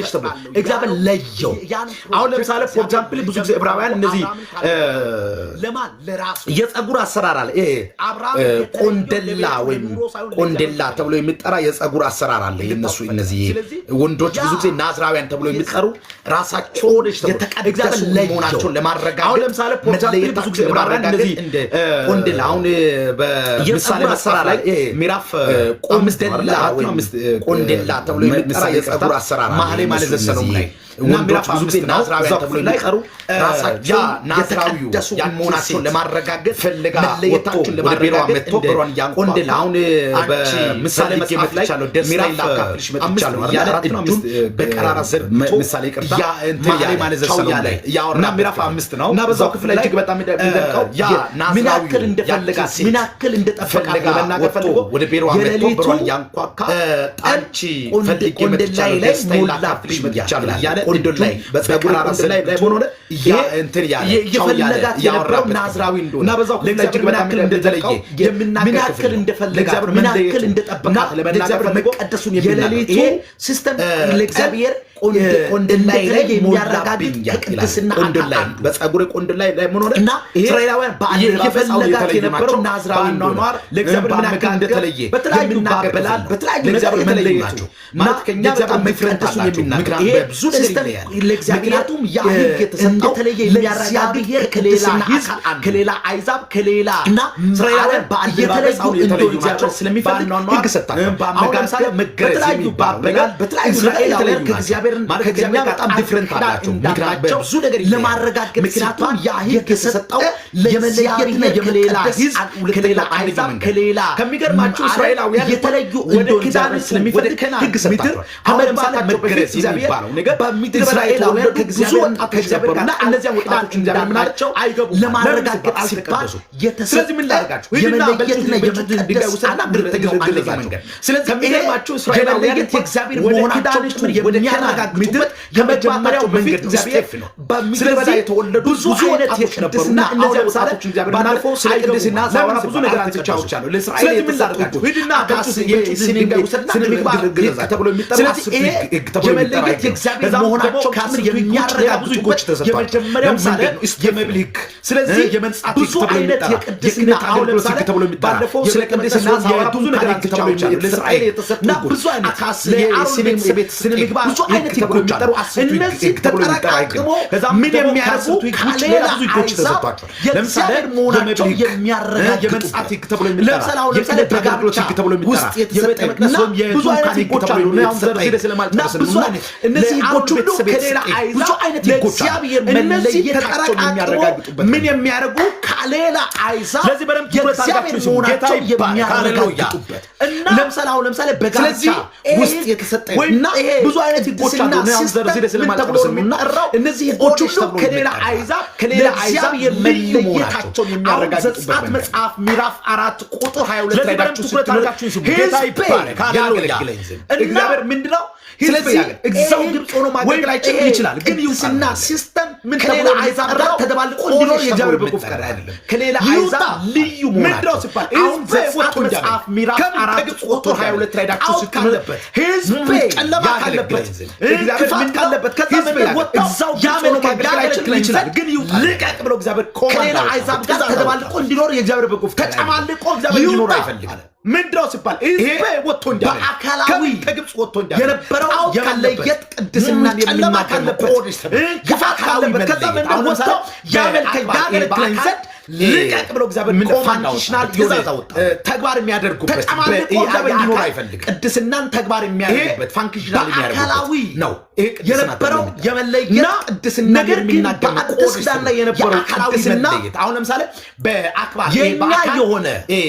ቆደሽ ተብሎ እግዚአብሔር ለየው። አሁን ለምሳሌ for example ብዙ ጊዜ ዕብራውያን እነዚህ ለማን? ለራሱ። የፀጉር አሰራር አለ። ይሄ አብርሃም ቆንደላ ወይም ቆንደላ ተብሎ የሚጠራ የፀጉር አሰራር አለ። የነሱ እነዚህ ወንዶች ብዙ ጊዜ ናዝራውያን ተብሎ የሚጠሩ ራሳቸውን የተቀደሱ መሆናቸውን ለማረጋገጥ፣ አሁን ለምሳሌ for example ብዙ ጊዜ ዕብራውያን እነዚህ እንደ ቆንደላ፣ አሁን በምሳሌ መጽሐፍ ላይ ምዕራፍ 5 ቆንደላ ወይም ቆንደላ ተብሎ የሚጠራ የፀጉር አሰራር አለ። መኃልየ መኃልየ ዘሰሎሞን ላይ እና ወንዶች ምዕራፍ ብዙ ጊዜ 5 ነው። ናዝራውያን እዛው ተብሎ ክፍል ላይ የሚጠሩ ራሳቸው ናዝራዊው የተቀደሱ መሆናቸውን ለማረጋገጥ፣ ፈልጋ መለየታቸውን ወጥቶ ወደ ቤሯ ለማረጋገጥ መጥቶ እንደ በሯን እያንኳኳ ቆንደላ፣ አሁን አንቺ በምሳሌ ፈልጌ መጽሐፍ ላይ መጥቻለሁ፣ ደስታዬን ምዕራፍ ላካፍልሽ 5 መጥቻለሁ ነው እያለ እያለ 4 ነው እጁን 5 በቀራራ ዘርግቶ ምሳሌ ይቅርታ ያ እንትን መኃልየ እያለ መኃልየ ቻው ዘሰሎሞን እያለ ላይ እያወራ እና ምዕራፍ 5 ነው። እና በዛው እዛው ክፍል ላይ እጅግ በጣም የሚደንቀው ያ ምን ያክል እንደፈለጋት፣ ምን ያክል እንደጠበቃት ፈልጋ ለመናገር ወጥቶ ፈልጎ ወደ ቤሯ መጥቶ የሌሊቱ በሯን እያንኳኳ አንቺ ፈልጌ ቆንደላይ መጥቻለሁ፣ ላይ ደስታዬን ላካፍልሽ ሞላብኝ መጥቻለሁ እያለ ቆንደላይ እጁን በፀጉር በቀራራ ቆንደላይ ላይ ዘርግቶ ሆኖ ያ እንትን እያለ ቻው እያለ እየፈለጋት የነበረው እያወራበት ናዝራዊ እንደሆነ እና በዛው ክፍል ላይ እጅግ ለእግዚአብሔር ምን በጣም ያክል እንደተለየ፣ የሚናገር ምን ክፍል ያክል ነው። እንደፈለጋት፣ ለእግዚአብሔር ምን ያክል መለየቱ እንደጠበቃት እና ለመናገር ለእግዚአብሔር ፈልጎ መቀደሱን የሚናገር የሌሊቱ ይሄ system ለእግዚአብሔር ቆንደላይ ላይ እንደተለየ የሚያረጋግጥ ሞላብኝ ይላል። ከቅድስና ቆንደላይ አካል አንዱ። በፀጉሬ ቆንደላይ ላይ ምን ሆነ? እና ይሄ እስራኤላውያን በአለባበስ አሁን እየፈለጋት የተለዩ የነበረው ናቸው። ናዝራዊ እንደሆነ፣ በአኗኗር ለእግዚአብሔር ምን ያክል በአመጋገብ እንደተለየ በተለያዩ የሚናገር በአበላል ክፍል ነው። በተለያዩ ለእግዚአብሔር ነገር የተለዩ መለየቱ ናቸው። እና ማለት ከኛ ለእግዚአብሔር በጣም different መቀደሱን አላቸው። የሚናገር ምክንያቱም ይሄ በብዙ ነገር system ይለያል። ለእግዚአብሔር ምክንያቱም ያ ሕግ የተሰጠው እንደተለየ ለእግዚአብሔር የሚያረጋግጥ ከሌላ ከቅድስና ሕዝብ አካል አንዱ ከሌላ አሕዛብ ከሌላ እና እስራኤላውያን የተለዩ በአለባበስ አሁን የተለዩ እንደሆነ ናቸው እግዚአብሔር ስለሚፈልግ በአኗኗር ሕግ ሰጣቸው። አሁን በአመጋገብ ለምሳሌ መገረዝ በተለያዩ የሚባለው በአበላል ነገር በተለያዩ እስራኤል ነገር የተለዩ የተለዩ ከእግዚአብሔር ማለት ከእግዚአብሔር ከእኛ በጣም በጣም different ኪዳን አላቸው። ምክንያቱም እንዳላቸው በብዙ ነገር ይለያል። ለማረጋገጥ ምክንያቱም ሲባል ያ ሕግ የተሰጠው ለመለየትና ለእግዚአብሔር ከሌላ ከመቀደስ ሕዝብ ሁለተኛው ከሌላ አንደኛው አሕዛብ መንገድ። ከሌላ ከሚገርማችሁ ዓለም እስራኤላውያን የተለዩ ወደ እንደሆነ ኪዳን እግዚአብሔር ወደ ስለሚፈልግ ከነዓን ሕግ ምድር ሰጣቸው። አሁን ለምሳሌ ከመግባታቸው በፊት መገረዝ እግዚአብሔር የሚባለው ነገር በምድረ በዳ እስራኤላውያን የተወለዱ ብዙ ከእግዚአብሔር ወጣቶች ከእግዚአብሔር ነበሩና ጋር እነዚያን ወጣቶች እግዚአብሔር ምን አላቸው? አይገቡም። ለማረጋገጥ ለምን ሲባል አልተቀደሱም? የተሰጠ ስለዚህ ምን ላድርጋችሁ? ሂድና የመለየትና በልጩት ድንጋይ የመቀደስ ውሰድና ሁለተኛው አንደኛው ግረዛቸው። መንገድ። ስለዚህ ከሚገርማችሁ እስራኤላውያን የመለየት የእግዚአብሔር ወደ መሆናቸው ኪዳኒቱ ጭምር ወደ ከነዓን ምድር የሚያረጋግጡበት የመጀመሪያው ከመግባታቸው መንገድ በፊት እግዚአብሔር step ነው። በምድረ በዳ ስለዚህ የተወለዱ ብዙ ብዙ አይነት ወጣቶች የቅድስና ነበሩና እነዚያ አሁን ለምሳሌ ወጣቶች እግዚአብሔር ባለፈው ስለ አይገቡም። ቅድስና ለምን ሳወራ ብዙ ሲባል ነገር አንስቼ አልተቀደሱም። አውርቻለሁ። ለእስራኤል ስለዚህ ምን የተሰጡ ላድርጋችሁ? ሕጎች ሂድና አካስ በልጩት ድንጋይ ውሰድና ስነ ምግባር ሕግ ግረዛቸው። ተብሎ የሚጠራው ስለዚህ 10ቱ ይሄ ሕግ ተብሎ የሚጠራ የመለየት ሕግ ነው። የእግዚአብሔር ከዛም ደግሞ መሆናቸው ጭምር ከ10ቱ ሕጎች ሌላ ብዙ ሕጎች የሚያረጋግጡበት ተሰጥቷል። የመጀመሪያው ለምሳሌ መንገድ ነው የመብል ሕግ። ስለዚህ የመንጻት ብዙ ሕግ ተብሎ አይነት የሚጠራ የቅድስና የክህነት አሁን አገልግሎት ለምሳሌ ሕግ ተብሎ የሚጠራ ባለፈው ስለ የቤተ መቅደስ ቅድስና ሳወራ ብዙ የድንኳን ነገር ሕግ አንስቼ ተብሎ አውርቻለሁ። ለእስራኤል የተሰጠ የተሰጡ እና ሕጎች ብዙ አይነት አካስ ለአሮን የስነ ቤተሰብ የተሰጠ ስነ ምግባር ብዙ አይነት ሕግ ተብሎ ሕጎች አሉ። የሚጠሩ 10ቱ ሕግ እነዚህ ሕግ ተብሎ የሚጠራ ሕግ ነው። ተጠራቅሞ ከዛም ምን ደግሞ የሚያደርጉ ከ10ቱ ሕጎች ሌላ ከሌላ ብዙ ሕጎች አሕዛብ ተሰጥቷቸዋል። ለምሳሌ የእግዚአብሔር መሆናቸው የመብል ሕግ፣ የሚያረጋግጡበት የመንጻት ሕግ ተብሎ የሚጠራ ለምሳሌ አሁን ለምሳሌ የክህነት አገልግሎት በጋብቻ ሕግ ተብሎ የሚጠራ ውስጥ የተሰጠ የቤተ መቅደስ እና ወይም ብዙ አይነት የድንኳን ሕግ ሕጎች ተብሎ አሉ። እኔ አሁን የተሰጠ ዘርዝሬ ሕግ ስለማልጨርስ እና ነው። ብዙ እና አይነት እነዚህ ለአሮን ሕጎች ሁሉ ቤተሰብ ከሌላ የተሰጠ አሕዛብ ብዙ አይነት ሕጎች አሉ። ለእግዚአብሔር እነዚህ መለየታቸውን ተጠራቅሞ የሚያረጋግጡበት ምን መንገድ። የሚያደርጉ ከሌላ አሕዛብ ስለዚህ በደንብ ትኩረት የእግዚአብሔር አድርጋችሁ ስሙ። ጌታ መሆናቸው ይባረክ። ሃሌሉያ። የሚያረጋግጡበት እና ለምሳሌ አሁን ለምሳሌ በጋብቻ ስለዚህ ውስጥ የተሰጠ ወይም እና ይሄ ብዙ አይነት ሕጎች አሉ። ቅድስና እኔ አሁን system ዘርዝሬ ምን ስለማልጨርስ ተብሎ ነው። ነው እና የሚጠራው? እነዚህ ሕጎች ቆደሽ ሁሉ ተብሎ ከሌላ የሚጠራ አሕዛብ ከሌላ አሕዛብ ለእግዚአብሔር ልዩ መሆናቸውን መለየታቸውን የሚያረጋግጡበት የሚያረጋግጡበት መንገድ። መጽሐፍ ምዕራፍ 4 ቁጥር 22 ስለዚህ ላይ በደንብ ሄዳችሁ ትኩረት ስትመለከቱ አድርጋችሁ ስሙ። ጌታ ሕዝቤ ይባረክ። ሃሌሉያ። ያገለግለኝ ዘንድ እና እግዚአብሔር ምንድነው? ስለዚህ ስለዚህ እዛው ግብፅ ሆኖ ማገልገል አይችልም፣ ይችላል። ግን ቅድስና ይውጣ system ምን ከሌላ ተብሎ አሕዛብ ጋር የሚጠራው? ተደባልቆ እንዲኖር ቆደሽ የእግዚአብሔር ተብሎ በጎ የሚጠራ ፈቃድ አይደለም። ከሌላ ይውጣ አሕዛብ ልዩ ምንድነው መሆናቸው ሲባል አሁን ሕዝቤ ዘጸአት ወጥቶ እንዲያመልክ መጽሐፍ ምዕራፍ ከምን 4 ከግብፅ ቁጥር ወጥቶ 22 ላይ ሄዳችሁ ጣዖት ስትመለከቱ ካለበት ሕዝቤ ጨለማ ካለበት ያገለግለኝ ዘንድ እግዚአብሔር ክፋት ምንድነው? ካለበት ከዛ ሕዝቤ መንገድ ያገለግል ወጥተው እዛው ግብፅ ሆኖ ያመልከኝ ማገልገል አይችልም፣ ያገለግለኝ ይችላል። ዘንድ ግን ይውጣ ልቀቅ ብሎ እግዚአብሔር command ከሌላ አወጣ፣ አሕዛብ ጋር ትእዛዝ አወጣ። ተደባልቆ እንዲኖር የእግዚአብሔር በጎ ፈቃድ አይደለም። ተጨማልቆ እግዚአብሔር እንዲኖር ይውጣ አይፈልግም። አለ። ምንድነው ሲባል ይሄ ሕዝቤ ወጥቶ እንዲያመልክ በአካላዊ ከምን ከግብፅ ወጥቶ እንዲያመልክ የነበረው ጣዖት የመለየት ካለበት ቅድስናን ጨለማ የሚናገር ነው። ካለበት ቆደሽ ተብሎ ክፋት የአካላዊ ካለበት ከዛ መለየት። መንደር አሁን ለምሳሌ ወጥቶ ያመልከኝ ያገለግለኝ በአካል ዘንድ ልቀቅ ብሎ እግዚአብሔር ምን command አወጣ፣ functional ትእዛዝ የሆነ አወጣ። ተግባር የሚያደርጉበት ተጨማልቆ እግዚአብሔር እንዲኖር እንዲኖር አይፈልግም። ቅድስናን ተግባር የሚያደርጉበት functional በአካላዊ የሚያደርጉበት ነው። ይሄ ቅድስና የነበረው ተብሎ የሚጠራው። የመለየት እና ቅድስና ነገር ግን የሚናገር ነው። በአዲስ ቆደሽ ኪዳን ላይ የነበረው የአካላዊ ቅድስና መለየት አሁን ለምሳሌ በአክባር የኛ በአካል የሆነ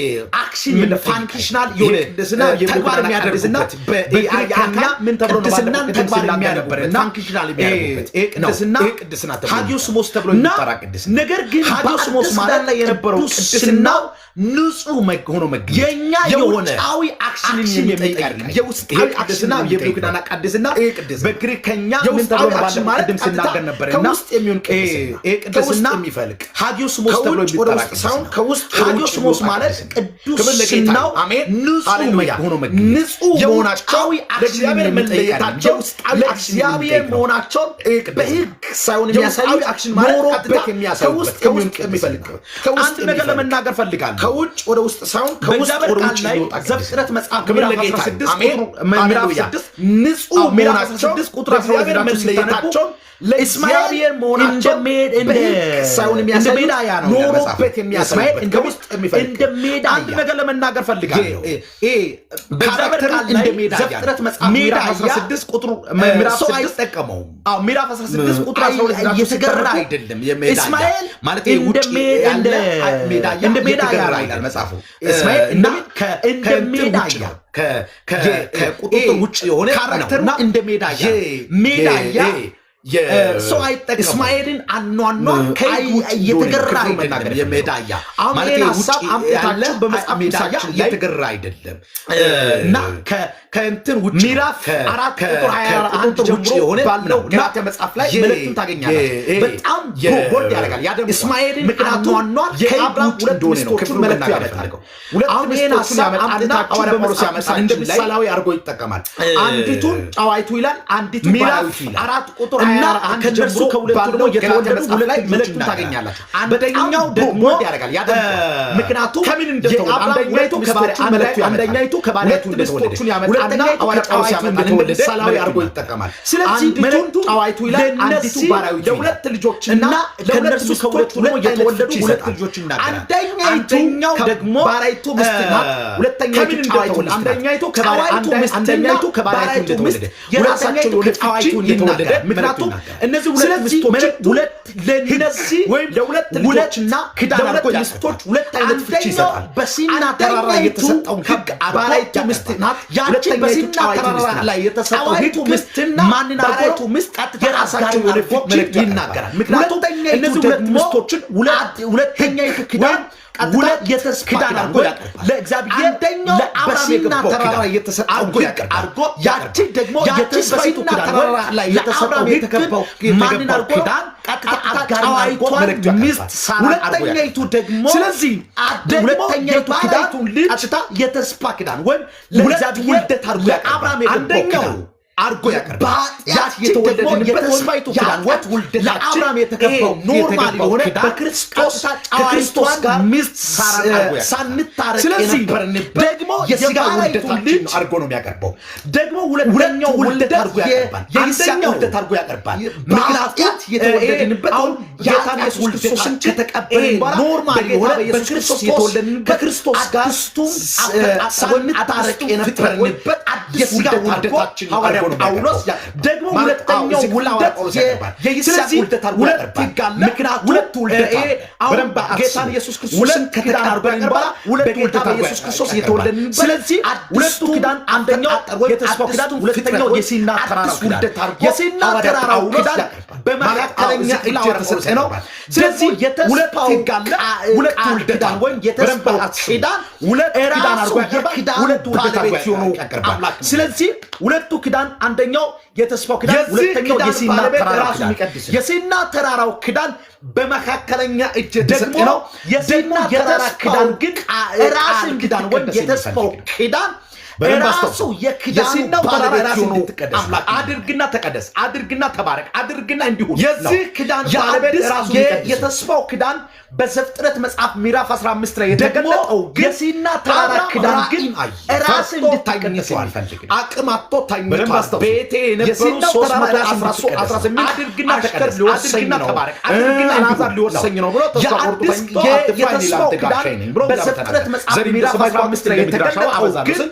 action ምን functional የሆነ ቅድስና ተግባር የሚያደርጉበት በግሪክኛ ምን ተብሎ ነው ቅድስናን ባለፈው ተግባር ቅድም የሚያደርጉበት እና functional የሚያደርጉበት ይሄ ቅድስና ነው። ይሄ ቅድስና ተብሎ ሃጊዮስሞስ ተብሎ እና የሚጠራ ቅድስና ነገር ግን ሃጊዮስሞስ በአዲስ ማለት ማለት ላይ የነበረው ቅድስናው ቅድስናው ንጹህ ሆኖ መገኘት የኛ የሆነ የውጫዊ action ን action የሚጠይቅ የሚጠይቅ አይደለም። አይደለም። የውስጣዊ ይሄ action ቅድስና የሚጠይቅ የብሉይ ነው። ኪዳን ቅድስና ይሄ ቅድስና በግሪከኛ ምን የውስጣዊ ተብሎ action ባለፈው ማለት ቅድም ቀጥታ ስናገር ነበር እና ከውስጥ የሚሆን ቅድስና ይሄ ከውስጥ ቅድስና የሚፈልቅ ሃጊዮስሞስ ተብሎ ከውጭ ወደ የሚጠራ ውስጥ ሳይሆን ቅድስና ከውስጥ ወደ ውጭ ሃጊዮስሞስ የሚወጣ ማለት ቅድስና። ክብር ለጌታ ቅዱስናው ይሁን። አሜን። ንጹህ ሃሌሉያ። ሆኖ መገኘት ንጹህ መሆናቸው የውጫዊ action ለእግዚአብሔር የሚጠይቅ አይደለም። መለየታቸው የውስጣዊ action ለእግዚአብሔር የሚጠይቅ ነው። መሆናቸውን ይሄ ቅድስና በሕግ ሳይሆን የውስጣዊ የሚያሳዩት action ማለት ኖሮበት ቀጥታ የሚያሳዩበት ከውስጥ ከውስጥ የሚሆን የሚፈልቅ ቅድስና። ከውስጥ አንድ ነገር የሚፈልቅ ለመናገር ፈልጋለሁ። ከውጭ ወደ ውስጥ ሳይሆን ከውስጥ በእግዚአብሔር ወደ ቃል ውጭ ላይ የሚወጣ ቅድስና። ዘፍጥረት መጽሐፍ ክብር ምዕራፍ ለጌታ ይሁን። 16 አሜን። ቁጥር ምዕራፍ ሃሌሉያ። 6 ንጹህ አዎ፣ ምዕራፍ መሆናቸው 16 ቁጥር 12 ለእግዚአብሔር ሄዳችሁ ስታነቡ መለየታቸውን እስማኤል ለእግዚአብሔር መሆናቸውን እንደ በሕግ ሳይሆን እንደ የሚያሳዩት ሜዳ ያ ነው ይላል መጽሐፉ። ኖሮበት እስማኤል የሚያሳዩበት እንደ ከውስጥ የሚፈልቅ እንደ ሜዳ አንድ ነገር ለመናገር ፈልጋለሁ። በእግዚአብሔር character ኡ ቃል እንደ ላይ ሜዳ ያ ነው። ዘፍጥረት መጽሐፍ ሜዳ ምዕራፍ ያ 16 ቁጥር ምዕራፍ ሰው 6 አይጠቀመውም። አዎ ምዕራፍ 16 ቁጥር 12 ሄዳችሁ እየተገራ ስታነቡ አይደለም። የሜዳያ እስማኤል ማለት ይሄ እንደ ውጭ ሜ- ያለ ሜዳያ እንደ ሜዳ እየተገራ ያ ነው ይላል መጽሐፉ። እስማኤል እና እንደ ከእንትን ሜዳ ውጭ ያ ነው። ከቁጥጥር ውጭ የሆነ character ኡ ነው እና እንደ ሜዳ ያ ሜዳ ያ ሰው አይጠቀመውም። እስማኤልን አኗኗር ከሕግ ውጭ እየተገራ እንደሆነ ነው አይደለም። መናገር የሜዳያ አሁን ማለት ይሄን ይሄ ውጭ ሀሳብ ያለ አምጥታችሁ በመጽሐፍ ሜዳያ ቅዱሳችን ላይ እየተገራ አይደለም እና ከእንትን ውጭ ነው። ምዕራፍ 4 ቁጥር 21 ከቁጥጥር ውጭ ጀምሮ የሆነ ባለው ነው። ገላትያ መጽሐፍ ላይ መልእክቱን ታገኛላችሁ። በጣም bold ያደርጋል፣ ያደምቀዋል። እስማኤልን ምክንያቱም አኗኗር ከሕግ የአብርሃም ውጭ ሁለት እንደሆነ ነው ሚስቶቹን ክፍሉ መልእክቱ መናገር ያመጣል። የፈለገው። ሁለት አሁን ይሄን ሚስቶቹን ሀሳብ ያመጣና አምጥታችሁ ሐዋርያ ጳውሎስ በመጽሐፍ ያመጣል። እንደ ቅዱሳችን ላይ ምሳሌያዊ አድርጎ ይጠቀማል። አንዲቱን ጨዋይቱ ይላል፣ አንዲቱ ምዕራፍ ባሪያዊቱ ይላል። 4 ቁጥር እና 21 ከእነርሱ ጀምሮ ከሁለቱ ባለው ደግሞ ገላትያ የተወለዱ መጽሐፍ ሁለት ላይ ልጆች መልእክቱን ይናገራል። ታገኛላችሁ። አንደኛው በጣም ደግሞ bold ያደርጋል፣ ያደምቀዋል። ምክንያቱም ከምን እንደተወለደ የአብርሃም አንደኛይቱ ሁለት ሚስቶቹን መልእክቱ ያመጣል። አንደኛይቱ ከባሪያይቱ ሁለት እንደተወለደች፣ ሚስቶቹን ያመጣና ሁለተኛይቱ ሐዋርያ ጳውሎስ ከጨዋይቱ ያመጣል። እንደ እንደተወለደ ምሳሌያዊ መልእክቱ አድርጎ ይናገራል። ይጠቀማል። ስለዚህ አንዲቱን መልእክቱ ጨዋይቱ ይላል፣ አንዲቱ ለእነዚህ ባሪያዊቱ ይላል። ለሁለት ልጆችና እና ለሁለት ከእነርሱ ሚስቶች ከሁለቱ ደግሞ ሁለት አይነት የተወለዱ ፍቺ ሁለት ይሰጣል። ልጆች ይናገራል። አንደኛይቱ አንደኛው ደግሞ ከባሪያይቱ ሚስት ናት፣ ሁለተኛይቱ ከምን ጨዋይቱ እንደተወለደ ሚስት ናት። አንደኛይቱ ከባሪያ ጨዋይቱ ሚስትና አንደኛይቱ ከባሪያይቱ ባሪያይቱ ሚስት እንደተወለደ የራሳቸው ሁለተኛይቱ የሆነ ፍቺ ከጨዋይቱ እንደተወለደ ይናገራል። ምክንያቱም ይናገራል። እነዚህ ሁለት ስለዚህ ሚስቶች መልእክቱ ሁለት ለእነዚህ ወይም ለሁለት ልጆችና ኪዳን ለሁለት አድርጎ ሚስቶች ያቀርባል። ሁለት አይነት ፍቺ አንደኛው ይሰጣል። በሲና ተራራ አንደኛይቱ የተሰጠውን ሕግ አድርጎ ባሪያይቱ ሚስት ያቀርባል። ናት፣ ያቺ ሁለተኛይቱ በሲና ጨዋይቱ ተራራ ሚስት ናት። ላይ የተሰጠው ጨዋይቱ ሕግ ሚስትና ማንን አድርጎ ባሪያይቱ ሚስት ቀጥታ የራሳቸው አጋርን የሆነ አድርጎ ፍቺ መልእክቱ ይናገራል። ምክንያቱም ሁለተኛይቱ እነዚህ ሁለት ደግሞ ሚስቶችን ሁለተኛይቱ ኪዳን ቀጥታ ሁለት የተስፋ ኪዳን ኪዳን አድርጎ ወይም ያቀርባል። ለእግዚአብሔር አንደኛው ለአብርሃም በሲና የገባው ተራራ ኪዳን የተሰጠው አድርጎ ሕግ ያቀርባል። አድርጎ ያቺ ደግሞ ያቺ የተስፋይቱ በሲና ኪዳን ተራራ ወይም ላይ የተሰጠው ለአብርሃም ሕግ ማንን የተገባው አድርጎ ኪዳን ቀጥታ ቀጥታ አጋርን አድርጎ ጨዋይቷን መልእክቱ ያቀርባል። ሚስት ሳራን አድርጎ ሁለተኛይቱ ያቀርባል። ደግሞ ስለዚህ ደግሞ ሁለተኛይቱ ኪዳን የባሪያይቱን ልጅ ቀጥታ የተስፋ ኪዳን ወይም ሁለት ለእግዚአብሔር ውልደት አድርጎ ያቀርባል። ለአብርሃም የገባው አንደኛው ኪዳን አድርጎ ያቀርባል። በኃጢአት ያቺ የተወለድንበት የተስፋይቱ ኪዳን የኃጢአት ውልደታችን ለአብርሃም የተገባው ይሄ normal የተገባው የሆነ ኪዳን በክርስቶስ ቀጥታ ከክርስቶስ ጨዋይቷን ጋር ሚስት ሳራን አድርጎ ያቀርባል። ሳንታረቅ ስለዚህ የነበርንበት ደግሞ የስጋ የባሪያይቱን ውልደታችን ልጅ አድርጎ ነው የሚያቀርበው። ደግሞ ሁለተኛው ሁለተኛው ውልደት ውልደት አድርጎ ያቀርባል። የይስሐቅ አንደኛው ውልደት አድርጎ ያቀርባል። ምክንያቱም በኃጢአት የተወለድንበት አሁን ጌታን የኃጢአት ኢየሱስ ክርስቶስን ውልደታችን ከተቀበልን ይሄ በኋላ normal በጌታ የሆነ በኢየሱስ ክርስቶስ በክርስቶስ የተወለድንበት ከክርስቶስ ጋር አዲስቱን ሳንታረቅ የነበርንበት አዲስ የስጋ ውልደት አድርጎ ውልደታችን ሐዋርያ አድርጎ ነው ጳውሎስ የሚያቀርበው። ደግሞ ማለት አዎ፣ ሁለተኛው እዚህ ክፍል ሐዋርያ ውልደት ጳውሎስ ያቀርባል። የይስሐቅ ስለዚህ ውልደት አድርጎ ሁለት ያቀርባል። ሕግ አለ። ምክንያቱም ሁለት ውልደት አለ። አሁን በደንብ አስቡ። ጌታን ኢየሱስ ክርስቶስን ሁለት ከተቀበልን ኪዳን በኋላ ሁለት በጌታ ውልደት አድርጎ በኢየሱስ ክርስቶስ ያቀርባል። የተወለድንበት ስለዚህ ሁለቱ አዲሱ ኪዳን አንደኛው አፈጣጠር ወይም የተስፋው ኪዳን አዲሱ ሁለተኛው ፍጥረት የሲና አዲስ ተራራው ኪዳን ውልደት አድርጎ የሲና ሐዋርያ ተራራው ጳውሎስ ኪዳን ያቀርባል። በመካከለኛ ማለት አዎ፣ እጅ እዚህ የተሰጠ ነው። ያቀርባል። ስለዚህ ደግሞ ሁለት የተስፋው ሕግ አለ፣ ሁለት ቃል ውልደት ኪዳን አለ። ወይም በደንብ የተስፋው አስቡ። ኪዳን ሁለት ኪዳን ራሱ አድርጎ ያቀርባል። የኪዳኑ ሁለት ውልደት አድርጎ ባለቤት የሆነው ያቀርባል። አምላክ ነው። ስለዚህ ሁለቱ ኪዳን አንደኛው የተስፋው ኪዳን የዚህ ሁለተኛው ኪዳን የሲና ባለቤት ተራራው ራሱ ኪዳን። የሚቀድስ ነው። የሲና ተራራው ኪዳን በመካከለኛ እጅ የተሰጠ ደግሞ ነው። የሲና ደግሞ ተራራ የተስፋው ኪዳን ግን ራስን ቃል ኪዳን ወይም እንድትቀደስ የተስፋው የሚፈልግ ነው። ኪዳን በደንብ ራሱ አስታውሱ። የኪዳኑ የሲናው ተራራ ባለቤት ራስ የሆነው እንድትቀደስ ነው። አምላክ አድርግና ተቀደስ፣ አድርግና ተባረክ፣ አድርግና እንዲሁን የዚህ ነው። ኪዳን ባለቤት የአዲስ ራሱ የሚቀድስ ነው። የተስፋው ኪዳን በዘፍጥረት መጽሐፍ ምዕራፍ 15 ላይ ደግሞ የተገለጠው ግን የሲና ተራራ አብርሃም ኪዳን ግን ራእይን አየ። ራስ ፈርቶ እንድትቀደስ ተኝቷል። የሚፈልግ ነው። አቅም አጥቶ በደንብ ተኝቷል። አስታውሱ። ቤቴ የነበሩ የሲናው ተራራ ራስ እንድትቀደስ ነው። 318 አድርግና አሽከር ተቀደስ፣ ሊወርሰኝ አድርግና ነው፣ ተባረክ፣ አድርግና አልዓዛር እንዲሁን ሊወርሰኝ ነው ብሎ ተስፋ ቆርጦ የአዲስ ተኝቶ አትፍራ፣ እኔ የተስፋው ላንተ ጋሻዬ ኪዳን ነኝ ብሎ በዘፍጥረት መጽሐፍ ዘሪን ምዕራፍ በሰማይ 15 ላይ እንደምድር አሸዋ የተገለጠው አበዛለሁ ግን ስል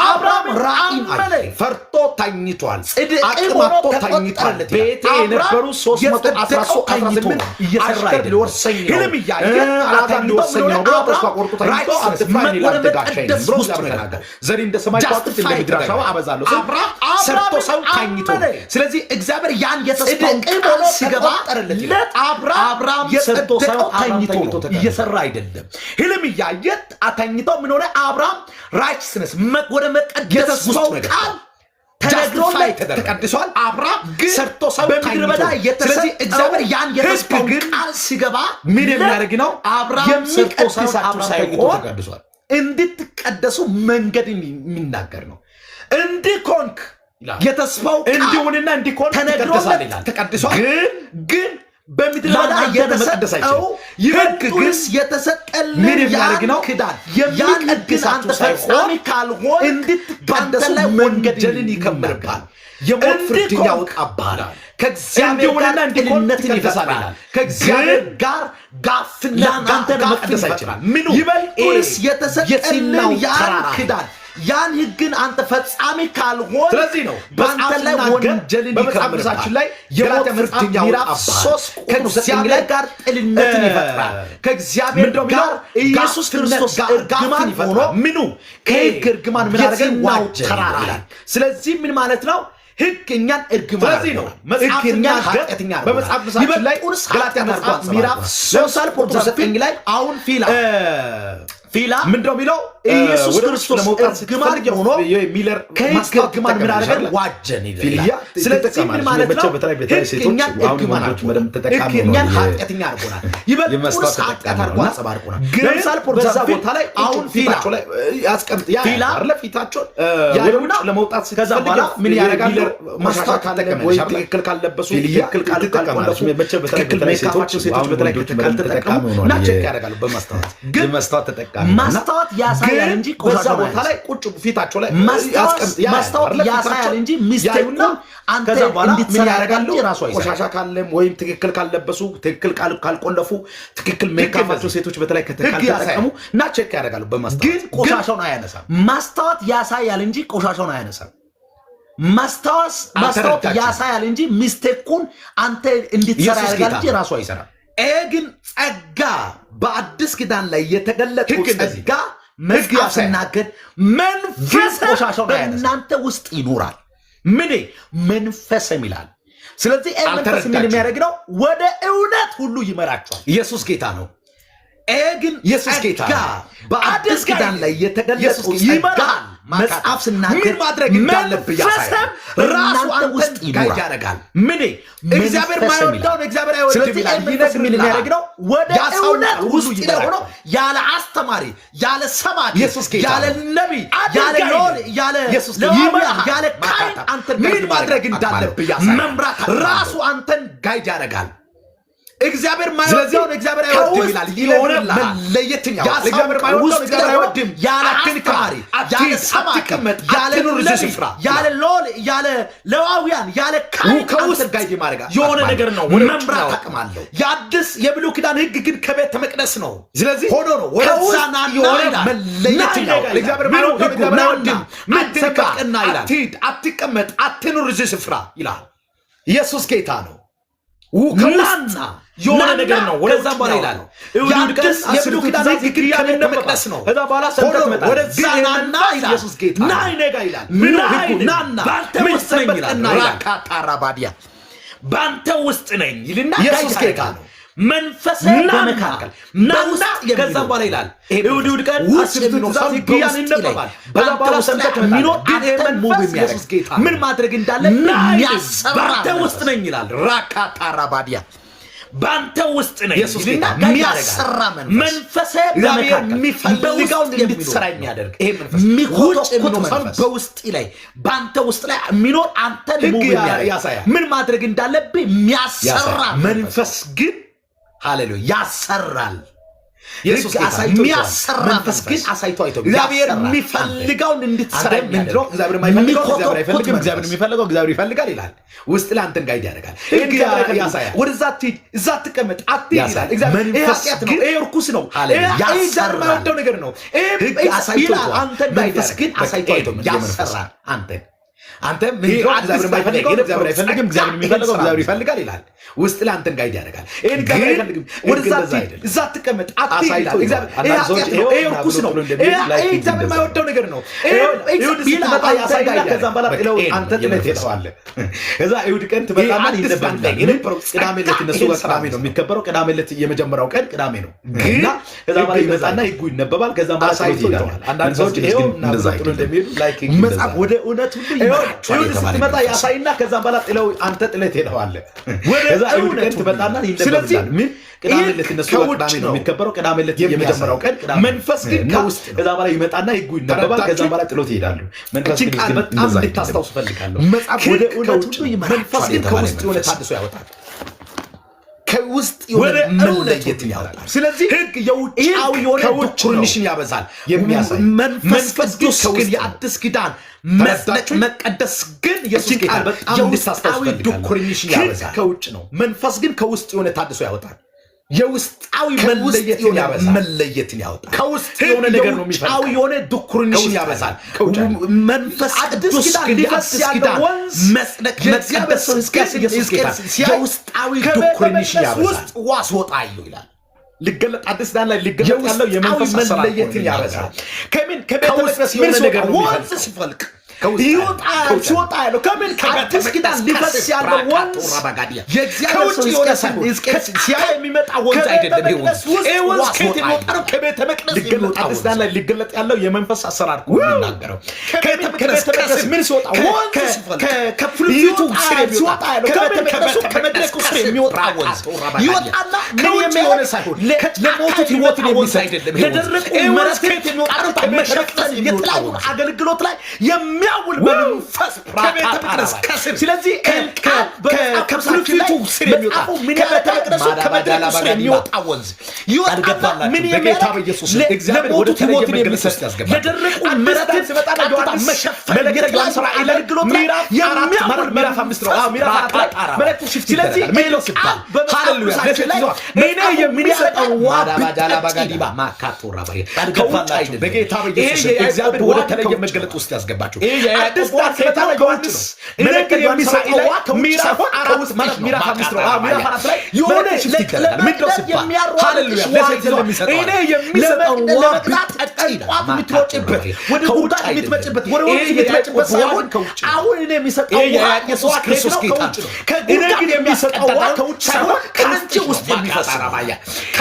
አብርሃም አብርሃም ራእይን አመነ፣ አየ፣ ፈርቶ ተኝቷል፣ ጽድቅም አቅም ሆኖ አጥቶ ተኝቷል። ተቆጠረለት ይላል። ቤቴ አብርሃም የነበሩ የጸደቀው ተኝቶ 318 ነው፣ እየሰራ አሽከር አይደለም። ሊወርሰኝ ነው፣ ህልም እያየ አላዛር ተኝቶ ሊወርሰኝ ምን ነው ሆነ? ብሎ ተስፋ አብርሃም ቆርጦ ተኝቶ righteousness አትፍራ፣ እኔ ወደ ላንተ ጋሻዬ ነኝ መቀደስ ብሎ ውስጥ እግዚአብሔር ነው ተናገረ። ዘሪ እንደ ሰማይ ከዋክብት እንደ justify ምድር አሸዋ ተደረገ። አበዛለሁ ሲል አብርሃም ሰርቶ ሰው አብርሃምን ተኝቶ አመነ፣ ስለዚህ እግዚአብሔር ያን የተስፋውን ጽድቅም ቃል ሆኖ ሲገባ ተቆጠረለት ይላል። አብርሃም አብርሃም ሰርቶ የጸደቀው ሳይሆን አብርሃም ተኝቶ ተኝቶ ነው፣ ተቀደሰ። እየሰራ አይደለም። ህልም እያየ ተኝቶ ምን ሆነ? አብርሃም righteousness ወደ መቀደስ ውስጥ የተስፋው ነው ቃል የገባው። justify ተነግሮለት ተደረገ። ተቀድሷል። አብርሃም ግን ሰርቶ ሰው በምድረ ተኝቶ በዳ ነው። ስለዚህ የተሰጠው እግዚአብሔር ያን ሕግ የተስፋውን ግን ቃል ሲገባ ምን የሚያደርግ ነው? አብርሃም ሰርቶ ሳይሆን የሚቀድሳችሁ አብርሃም ተኝቶ ሳይሆን ተቀድሷል። እንድትቀደሱ መንገድን የሚናገር ነው። እንዲህ ኮንክ ይላል። የተስፋው ቃል እንዲሁንና እንዲኮን ተነግሮለት ትቀደሳለህ ይላል። ተቀድሷል። ግን ግን በምድረ በዳ ለአንተ ለመቀደስ የተሰጠው አይችልም። ሕግ ግን ይበልጡንስ የተሰጠልን ምን የሚያደርግ ያን ነው? ክዳን ያን ሕግን የሚቀድሳችሁ አንተ ሳይሆን ፈጻሚ ካልሆንክ በአንተ እንድትቀደሱ ላይ ወንጀልን ወንጀልን ይከምርብሃል፣ ይከምርብሃል፣ የሞት እንዲህ ፍርድን ከሆንክ ያወጣብሃል፣ ከእግዚአብሔር እንዲሁንና ጋር እንዲኮን ጥልነትን ትቀደሳለህ ይፈጥራል። ይላል። ከእግዚአብሔር ግን ጋር ጋፍነት ለአንተ ለመቀደስ ጋፍን አይችልም። ይፈጥራል። ምኑ ይበልጡንስ የተሰጠልን የሲናው ያን ተራራ ክዳን ያን ሕግን አንተ ፈጻሚ ካልሆንክ ስለዚህ ነው በአንተ ላይ መጽሐፍ ሲናገር ወንጀልን በመጽሐፍ ይከምርብሃል፣ ቅዱሳችን ላይ የሞት ገላትያ መጽሐፍ ፍርድን ምዕራፍ ያወጣብሃል። 3 ቁጥር 9 ከእግዚአብሔር ላይ ጋር ጥልነትን ይፈጥራል። ከእግዚአብሔር ምንድነው የሚለው? ጋር ኢየሱስ ኢየሱስ ክርስቶስ ክርስቶስ እርግማን እርግማን ሆኖ ሆኖ ምኑ ከሕግ እርግማን ምን አደረገን? የሲናው ዋጀን ተራራ ይላል። ስለዚህ ምን ማለት ነው? ሕግ እኛን እርግማን ስለዚህ ነው አድርጎናል። መጽሐፍ ሕግ እኛን ሲናገር ኃጢአተኛ አድርጎናል። በመጽሐፍ ቅዱሳችን ላይ ይበልጡንስ ገላትያ ኃጢአት አድርጎ መጽሐፍ ምዕራፍ አንጸባርቋል። 3 ለምሳሌ ቁጥር ቁጥር 9 9 ላይ አሁን ፊላ ፊላ ምንድነው የሚለው? ኢየሱስ ወደ ውጭ ክርስቶስ ለመውጣት እርግማን ስትፈልግ ሆኖ የሚለር ከሕግ ማስታወት እርግማን ምን ትጠቀሚያለሽ አደረገን? አይደል? ዋጀን ይላል። ፊልያ ስለዚህ ምን ትጠቀማለች። ማለት ነው? በተለይ በተለይ ሕግ ሴቶች እኛን አሁን እርግማን ወንዶች አድርጎናል። በደንብ ተጠቃሚ ሕግ እኛን ሆነዋል። ኃጢአተኛ አድርጎናል። ይበልጡንስ የመስታወት ኃጢአት ተጠቃሚ አድርጎ ነውና አንጸባርቆናል። ግን ለምሳሌ for በዛ example ቦታ ላይ አሁን ፊላ ፊታቸው ላይ ያስቀምጥ ያ ፊላ አይደለ ፊታቸውን ወደ ያዩና ውጭ ለመውጣት ከዛ ስትፈልግ በኋላ ምን ያደርጋሉ? የሚለር ማስታወት ካለ ትጠቀሚያለሽ ወይ አይደል? ትክክል ካልለበሱ ፊልያ ትክክል ትጠቀማለች። ካልቆለፉ በተለይ ትክክል በተለይ ሴቶች ሜካፓቸው ሴቶች አሁን በተለይ ወንዶች በደንብ ካልተጠቀሙ ተጠቃሚ እና ሆነዋል። check ያደርጋሉ በማስታወት ግን የመስታወት ተጠቃሚ ነውና ማስታወት ያሳያል ግን እንጂ በዛ ቆሻሻውን ቦታ ላይ አያነሳም። ቁጭ ፊታቸው ላይ ማስታወት ያ ማስታወት አይደለ ያሳያል ፊታቸውን እንጂ mistake ኡን ያዩና አንተ ከዛ በኋላ ምን እንድትሰራ ያደርጋል ያደርጋሉ? እንጂ ራሱ አይሰራም። ቆሻሻ ካለም ወይም ትክክል ካልለበሱ ትክክል ካልቆለፉ ትክክል ሜካፓቸው እንደዚህ ሴቶች በተለይ ሕግ ያሳያል ካልተጠቀሙ እና check ያደርጋሉ በማስታወት ግን ግን ቆሻሻውን አያነሳም። ማስታወት ያሳያል እንጂ ቆሻሻውን አያነሳም። ማስታወስ ማስታወት አልተረዳችሁም። ያሳያል እንጂ mistake ኡን አንተ እንድትሰራ ኢየሱስ ያደርጋል ጌታ እንጂ ነው። ራሱ አይሰራም። ይሄ ግን ጸጋ በአዲስ ኪዳን ላይ የተገለጠው ሕግ እንደዚህ ጸጋ ሕግ መጽሐፍ ያሳያል። ሲናገር ግን መንፈስ ቆሻሻውን አያነሳም። በእናንተ ውስጥ ይኖራል። ምን መንፈስም ይላል። ስለዚህ ይሄ መንፈስ ምን አልተረዳችሁም። የሚያደርግ ነው? ወደ እውነት ሁሉ ይመራቸዋል። ኢየሱስ ጌታ ነው። ይሄ ግን ኢየሱስ ጌታ ጸጋ ነው። በአዲስ አድርጋይ ኪዳን ላይ የተገለጠው ኢየሱስ ጸጋ ይመራል። መጽሐፍ ሲናገር ምን ማድረግ እንዳለብህ ያሳያል። መንፈስም ራሱ በእናንተ አንተን ውስጥ guide ይኖራል። ያደርጋል። ምን እግዚአብሔር መንፈስም ይላል። ማይወደውን እግዚአብሔር አይወድም ስለዚህ ይላል። ይህ መንፈስ ምን የሚያደርግ ነው? ወደ ያሳውቃል፣ እውነት ሁሉ ውስጥ ላይ ሆኖ ይመራል። ያለ አስተማሪ፣ ያለ ሰባኪ፣ ኢየሱስ ጌታ ያለ ነው። ነቢይ፣ ያለ አድርጋይ ሎል፣ ያለ ኢየሱስ ጌታ ለዋውያን፣ ይመራሃል። ያለ ካህን ማካታ አንተን ምን guide ማድረግ ማድረግ እንዳለብህ ያሳያል። መምራት ራሱ አንተን guide ያደርጋል። እግዚአብሔር ስለዚህ ማይወደውን እግዚአብሔር አይወድም ከውስጥ ይላል። የሆነ ይነግርልሃል። መለየትን ያወጣል። ያሳውቃል። እግዚአብሔር ማይወደውን ውስጥ እግዚአብሔር ላይ ሆኖ አይወድም። ያለ አትንካ፣ አስተማሪ፣ ያለ አትሂድ፣ ሰባኪ፣ አትቀመጥ፣ ያለ አትኑር እዚህ ነቢይ፣ ስፍራ ያለ ሎል፣ ያለ ለዋውያን፣ ያለ ካህን ከውስጥ አንተን guide የማድረግ የሆነ አቅም ነገር ነው። አለው። ወደ ውጭ መምራት ያወጣል። አቅም አለው። የአዲስ የብሉይ ኪዳን ሕግ ግን ከቤተ መቅደስ ነው ስለዚህ ሆኖ ነው ወደዛ ከውስጥ ናና የሆነ ይላል። መለየትን ና ያወጣል። ይላል። እግዚአብሔር ምኑ ማይወደውን ሕጉ? እግዚአብሔር ናና አይወድም። አትንካ፣ አትንካ፣ ቀና ይላል። አትሂድ፣ አትቀመጥ፣ አትኑር እዚህ ስፍራ ይላል። ኢየሱስ ጌታ ነው። ከውስጥ ናና የሆነ ናና ነገር ነው። ወደ ከዛም ውጭ በኋላ ይላል ያወጣው። እሑድ እሑድ ቀን የአዲስ የብሉይ አስርቱ ኪዳን ትእዛዝ ሕግ ግን ሕግ ከቤተ ይነበባል። መቅደስ ነው ከዛ በኋላ ሆኖ ሰንበት ነው ትመጣለች። ወደዛ ግን ይሄ ናና መንፈስ ይላል። ኢየሱስ ጌታ ና ነው። ይነጋ ይላል። ምኑ ና ሕጉ? ይላል። ናና በአንተ ምን ውስጥ ነኝ ሰንበት ይላል። ቀና ይላል። ራካታራባዲያ በአንተ ውስጥ ነኝ ይልና ኢየሱስ guide ጌታ ያደርጋል። ነው። መንፈስ ናና በመካከል ናና በውስጥ ከዛም የሚኖር በኋላ ይላል ይሄ እሑድ እሑድ ቀን ውስጥ አስርቱ የሚኖር ትእዛዝ ሰው ሕግ ያን በውስጥ ይነበባል። ላይ ከዛ በአንተ በኋላ ውስጥ ሰንበት ላይ ትመጣለች። የሚኖር ግን ይሄ አንተን move መንፈስ የሚያደርግ ኢየሱስ ጌታ ነው። ምን ማድረግ እንዳለብህ ና ይልም የሚያሰራ በአንተ ውስጥ መንፈስ ነኝ ይላል። ራካታራባዲያ በአንተ ውስጥ ነኝ ኢየሱስ ይልና ጌታ ነው። guide የሚያሰራ ያደርጋል። መንፈስ መንፈሴ እግዚአብሔር በመካከል የሚፈልገውን በውስጥ እንድትሰራ የሚኖር የሚያደርግ ይሄ መንፈስ ውጭ የሚኮተኩት የሚኖር ሰው መንፈስ በውስጥ ላይ በአንተ ውስጥ ላይ የሚኖር አንተን ሕግ move የሚያደርግ ያሳያል። ምን ማድረግ እንዳለብህ የሚያሰራ ያሳያል። መንፈስ ግን ሃሌሉያ ያሰራል። ኢየሱስ ህግ ጌታ አሳይቶ የሚያሰራ መንፈስ ግን አሳይቶ አይቶ እግዚአብሔር የሚፈልገውን እንድትሰራ አንተ ምንድነው? እግዚአብሔር የማይፈልገው እግዚአብሔር አይፈልግም፣ የሚኮተኩት እግዚአብሔር መንፈስ የሚፈልገው እግዚአብሔር ይፈልጋል ይላል። ውስጥ ላይ አንተን guide ያደርጋል። ህግ ህግ ያሳያል። ወደዛ አትሂድ፣ እዛ አትቀመጥ፣ አትሂድ ይላል። ያሳያል። እግዚአብሔር ይሄ መንፈስ ኃጢአት ነው፣ ግን ይሄ እርኩስ ነው፣ ሃሌሉያ ይሄ እግዚአብሔር ያሰራል። የማይወደው ነገር ነው፣ ይሄ ህግ አሳይቶ ይላል። ይተዋል። አንተን guide መንፈስ ግን ያደርጋል። አሳይቶ በቃ አይተውም። የመንፈስ ያሰራል አንተን። አንተ ምንድነው? አዲስ እግዚአብሔር የማይፈልገው ላይ እግዚአብሔር አይፈልግም፣ እግዚአብሔር የሚፈልገው እግዚአብሔር ይፈልጋል ይላል። ውስጥ ላይ አንተን guide ያደርጋል። ይሄን እግዚአብሔር ግን አይፈልግም፣ ወደዛ እንደዛ አትሂድ፣ አይደለም። እዛ አትቀመጥ፣ አትሂድ አሳይቶ ይላል። ይተዋል። እግዚአብሔር ይሄ አንዳንድ ሰዎች ኃጢአት ነው፣ ይኸው ይሄ እርኩስ ነው፣ ብሎ እንደሚሄድ ይሄ like እግዚአብሔር እንደዛ የማይወደው ነገር ነው፣ ይሄ ይሁድ ይላል። ስትመጣ አንተን ያሳይና guide ከዛም በኋላ ያደርጋል። ጥለው በቃ ይሄ አንተ ነው ጥለህ የመንፈስ ትሄደዋለህ። ከዛ እሑድ ቀን ትመጣና ይሄ አዲስ ይነበብልሃል። ባንድ ላይ የነበረው ቅዳሜ ዕለት እነሱ ይሄን ጋር ቅዳሜ ነው የሚከበረው። ቅዳሜ ዕለት የመጀመሪያው ቀን ቅዳሜ ነው ግን እና ከዛ በኋላ ህግ ይመጣና ህጉ ይነበባል። ከዛም በኋላ አሳይቶ ጥሎት ይሄዳል። ይተዋል። አንዳንድ መንፈስ ሰዎች ቅዱስ ይኸው ግን እና እንደዛ ብሎ ጥሎ አይደለም። እንደሚሄዱ like መጽሐፍ ወደ እውነት ሁሉ ይመራቸዋል ይሁድ የተባለ ስትመጣ መንፈስ ያሳይና ከዛም በኋላ ጥለው አንተ ጥለህ ትሄደዋለህ። ወደ ከዛ እሑድ እውነት ቀን ሁሉ ትመጣና ስለዚህ ይነበብልሃል። ምን ቅዳሜ ይህ ዕለት እነሱ ጋር ከውጭ ቅዳሜ ነው ነው የሚከበረው። ቅዳሜ ዕለት የሚያሳይ የመጀመሪያው ቀን ቅዳሜ ነው። መንፈስ ግን እና ከውስጥ ነው። ከዛ በኋላ ይመጣና ህጉ ይነበባል። ከዛም ተረዳችሁ? በኋላ ጥሎት ይሄዳሉ። መንፈስ እችን ቅዱስ ቃል ግን በጣም እንደዛ አይደለም። እንድታስታውሱ ፈልጋለሁ። መጽሐፍ ወደ ወደ እውነት እውነት ሁሉ ሁሉ ይመራቸዋል መንፈስ ግን የተባለ ከውስጥ የሆነ መንፈስ ታድሶ ያወጣል። ከውስጥ የሆነ ወደ እውነት መለየትን ሁሉ ያወጣል። ይመራል። ስለዚህ ህግ የውጫዊ የሆነ ከውጭ ነው doctrination ያበዛል የሚያሳይ። መንፈስ መንፈስ ግን ቅዱስ ከውስጥ ግን ነው። የአዲስ ኪዳን መጽደቅ ተረዳችሁ? መቀደስ ግን ኢየሱስ እችን ጌታ ቃል በጣም እንድታስታውሱ የውስጣዊ ፈልጋለሁ። doctrination ህግ ያበዛል። ከውጭ ነው፣ መንፈስ ግን ከውስጥ የሆነ ታድሶ ያወጣል። የውስጣዊ ከውስጥ መለየትን የሆነ ያበዛል። መለየትን ያወጣል። ከውስጥ ህግ የሆነ ነገር ነው የውጫዊ የሚፈልቀው። የሆነ doctrination ከውስጥ ያበዛል። ከውጭ አይደለም። መንፈስ አዲስ ቅዱስ ኪዳን ግን ሊፈስ የአዲስ ያለው ኪዳን ወንዝ መጽደቅ የእግዚአብሔር መቀደስ ሰው ግን ሕዝቅኤል ኢየሱስ ጌታ ሲያይ የውስጣዊ ከቤተ doctrination መቅደስ ያበዛል። ውስጥ ውሃ ሲወጣ አየሁ ይላል። ሊገለጥ አዲስ ኪዳን ላይ ሊገለጥ ያለው የውስጣዊ የመንፈስ አሰራር መለየትን ነው ያበዛል። ከምን ከቤተ ከውስጥ መቅደስ የሆነ ምን ነገር ሲወጣ ነው ወንዝ የሚፈልቀው። ሲፈልቅ ከውስጥ ይወጣል ከውጭ ሲወጣ ያለው ከምን ከአዲስ ኪዳን ሊፈስ ያለው ወንዝ የእግዚአብሔር ከውጭ ሰው የሆነ ሕዝቅኤል ሳይሆን ሕዝቅኤል ሲያይ የሚመጣ ወንዝ ከቤተ አይደለም። ይሄ ወንዝ መቅደስ ውስጥ ይሄ ወንዝ ውሃ ከየት ሲወጣ የሚወጣ ነው? ከቤተ መቅደስ ሊገለጥ የሚወጣ አዲስ ወንዝ ኪዳን ላይ ሊገለጥ ያለው የመንፈስ አሰራር እኮ ነው የሚናገረው። ከቤተ ከምን መቅደስ ከቤተ መቅደስ ከስር ምን ሲወጣ ወንዝ ሲፈልቅ ከ pulpit ኡ ስር ይወጣል የሚወጣ ሲወጣ ያለው ከቤተ ከምን መቅደሱ ከቤተ ከመድረኩ መቅደስ ስር የሚወጣ ወንዝ ይወጣና ምን ከውጭ የሆነ የሚያደርግ ሳይሆን ለሞቱት ለሞቱት ህይወትን ህይወትን የሚሰጥ የሚሰጥ አይደለም። ይሄ ወንዝ ለደረቁ ይሄ ወንዝ መሬትን ከየት የሚወጣ ነው? ቀጥታ ከቤተ መሸፈን መቅደስ የሚወጣ የተለያዩ ወንዝ አገልግሎት ላይ የሚያውል መንፈስ ከቤተ መቅደስ ከስር ስለዚህ ከ pulpit ኡ ስር የሚወጣ መጽሐፉ ምን ከቤተ ያደርጋል? መቅደሱ ከመድረኩ ከመድረኩ ስር ስር የሚወጣ ወንዝ ይወጣና አልገባላችሁም። ምን በጌታ የሚያደርግ በኢየሱስ ስም እግዚአብሔር ወደ ለሞቱት ተለየ ህይወትን መገለጥ የሚሰጥ ውስጥ ያስገባል። ለደረቁ አዲስ መሬትን ኪዳን ሲመጣና ቀጥታ ዮሐንስ መሸፈን መልእክተ የተለያዩ ዮሐንስ ራእይ ላይ አገልግሎት ላይ ምዕራፍ 4 የሚያውል ማለት ምዕራፍ 5 ነው። አዎ ምዕራፍ 4 ላይ ራቃጣራ መልእክቱ shift ስለዚህ ይደረጋል። ምንድነው ሲባል ቃል በመጽሐፍ ሃሌሉያ ቅዱሳችን ላይ ለሴት እኔ መጽሐፉ ምን የሚሰጠው ያደርጋል? ውሃ ማዳባዳላባጋዲባ ብትጠጪ ማካቶራባያ አልገባላችሁም። አይደለም። በጌታ በኢየሱስ ይሄ የያዕቆብ እግዚአብሔር ወደ ውሃ ተለየ ከውጭ መገለጥ ነው። ውስጥ ያስገባችሁ። ይሄ የያዕቆብ አዲስ ውሃ ኪዳን ሲመጣ ከየት ነው? ዮሐንስ ከውጭ ነው። እኔ መልእክተ ግን ዮሐንስ ራእይ የሚሰጠው ላይ ውሃ ከውጭ ምዕራፍ ሳይሆን 4 ከውስጥ ማለት ነው። ምዕራፍ 5 ነው። አዎ ምዕራፍ 4 ላይ የሆነ መልእክቱ shift ይደረጋል። ምንድነው ለመቅደስ ሲባል የሚያሯሩጥሽ ሃሌሉያ ውሃ ለሴት ይዟል። የሚሰጠው እኔ የሚሰጠው ለመቅደስ ውሃ ለመቅጣት ብትጠጪ ጠጧት ይላል። የምትሮጭበት ወደ ከውጭ ጉድጓድ አይደለም። የምትመጭበት ወደ ይሄ ወንዝ የምትመጭበት የያዕቆብ ውሃ ሳይሆን ከውጭ ነው። አሁን እኔ የሚሰጠው ይሄ ውሃ የኢየሱስ ኢየሱስ ክርስቶስ ክርስቶስ ጌታ ጌታ ነው። ነው። እኔ ከጉድጓድ ግን የሚሰጠው ውሃ የሚያስቀዳው ከውጭ ሳይሆን ሳይሆን ከአንቺ ከውስጥ ውስጥ የሚፈስ ነው።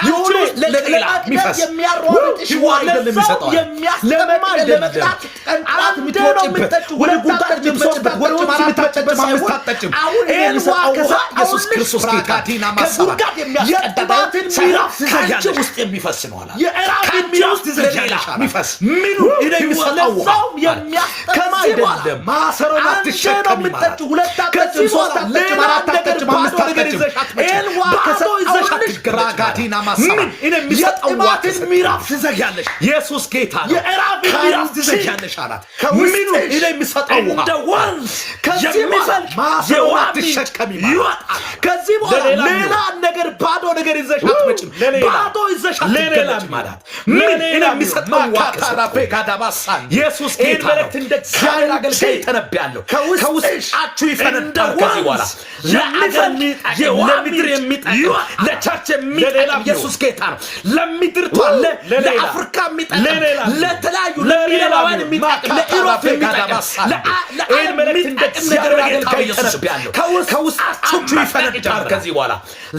የሆነ የሆነ ለሌላ ለመቅደስ የሚፈስ የሚያሯሩጥሽ ውሃ ውሃ አይደለም ለዛው የሚሰጠው አለ። የሚያስጠማ ለመቅደስ አይደለም። ለመቅጣት ጠንቋት አንተ ነው የምትሮጭበት የምትጠጪው። ወደ ሁለት ጉድጓድ አትጠጭም፣ ሶስት የምትመጭበት ወደ አትጠጭም፣ ወንዝ አራት የምትመጭበት አትጠጭም፣ ሳይሆን አምስት አትጠጭም። አሁን እኔ ይሄን ውሃ የሚሰጠው ውሃ ኢየሱስ ከሰጠሁልሽ ክርስቶስ ጌታ ፕራካቲና ማሰባ ከጉድጓድ የሚያስቀዳ የጥማትን ሳይሆን ምዕራፍ ከአንቺ ትዘጊያለሽ። ውስጥ የሚፈስ ነው አለ። የዕራብን ከአንቺ ምዕራፍ ውስጥ ለሌላ ትዘጊያለሽ አለ። የሚፈስ ምኑ እኔ የሚሰጠው ውሃ ለዛውም አለ። የሚያስጠማ ከዚህ በኋላ አይደለም። ማሰሮን አንተ ነው አትሸከሚም አላት። የምትጠጪው። ሁለት አትጠጭም፣ ከዚህ ሶስት በኋላ አትጠጭም፣ ሌላ አራት ነገር አትጠጭም፣ ባዶ አምስት ነገር አትጠጭም፣ ይዘሽ አትመጭም። ይሄን ውሃ ባዶ ይዘሽ ከሰጠሁልሽ አትገለጭም አላት። ራጋቲና ማሰባ ምን እኔ የሚሰጠው ውሃ የጥማትን ከሰጠሁልሽ ምዕራፍ ትዘጊያለሽ። ኢየሱስ ጌታ ነው። የዕራብን ምዕራፍ ከአንቺ ትዘጊያለሽ አላት። ከውስጥሽ ምኑ እኔ የሚሰጠው ውሃ እንደ ወንዝ ከዚህ በኋላ የሚፈልቅ ማሰሮን የውሃ ምንጭ አትሸከሚም አላት። ይወጣል። ከዚህ በኋላ ለሌላ ሌላ ነገር ባዶ ነገር ይዘሽ አትመጭም። ለሌላ ባዶ ይዘሽ ለሌላ አትገለጭም አላት። ምን እኔ ለሌላ የሚሰጠው ውሃ ማካታራ ከሰጠሁልሽ ቤጋዳባሳን ኢየሱስ ይህን ጌታ ነው። መልእክት እንደ እግዚአብሔር አገልጋይ ተነብያለሁ። ከውስጥሽ ከውስጣችሁ ይፈነዳል። እንደ ከዚህ በኋላ ወንዝ ለአገር የሚፈልቅ የሚጠቅም የውሃ ለምድር ምንጭ የሚጠቅም ይወጣል። ለ church የሚጠቅም ለሌላ ኢየሱስ ጌታ ነው። ለምድርቷ ለሌላ ለአፍሪካ የሚጠቅም ለሌላ ለተለያዩ ለሌላ ለሚለባውያን የሚጠቅም ማካታራ ለ Europe የሚጠቅም ቤጋዳባሳን ይህን ለዓለም መልእክት እንደ የሚጠቅም ነገር እግዚአብሔር በጌታ አገልጋይ በኢየሱስ ስም ተነብያለሁ። ከውስጣችሁ መፍለቅ ይፈነዳል። ይጀምራል። ከዚህ በኋላ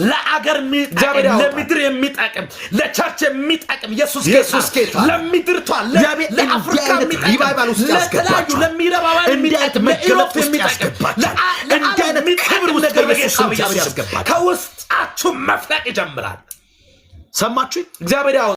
ለአገር የሚጠቅም እግዚአብሔር ያወጣል። ለምድር የሚጠቅም ለ church የሚጠቅም ኢየሱስ ጌታ ኢየሱስ ነው። ጌታ ነው። ለምድርቷ እግዚአብሔር ለአፍሪካ እንዲህ አይነት የሚጠቅም revival ውስጥ ለተለያዩ ያስገባቸዋል። ለሚረባውያን እንዲህ አይነት የሚጠቅም መገለጥ ለ Europe ውስጥ የሚጠቅም ያስገባቸዋል። ለዓለም እንዲህ አይነት የሚጠቅም ክብር ውስጥ ነገር በኢየሱስ በጌታ ስም እግዚአብሔር በኢየሱስ ስም ያስገባቸዋል። ከውስጣችሁ መፍለቅ ይጀምራል። ሰማችሁኝ? እግዚአብሔር ያወጣል።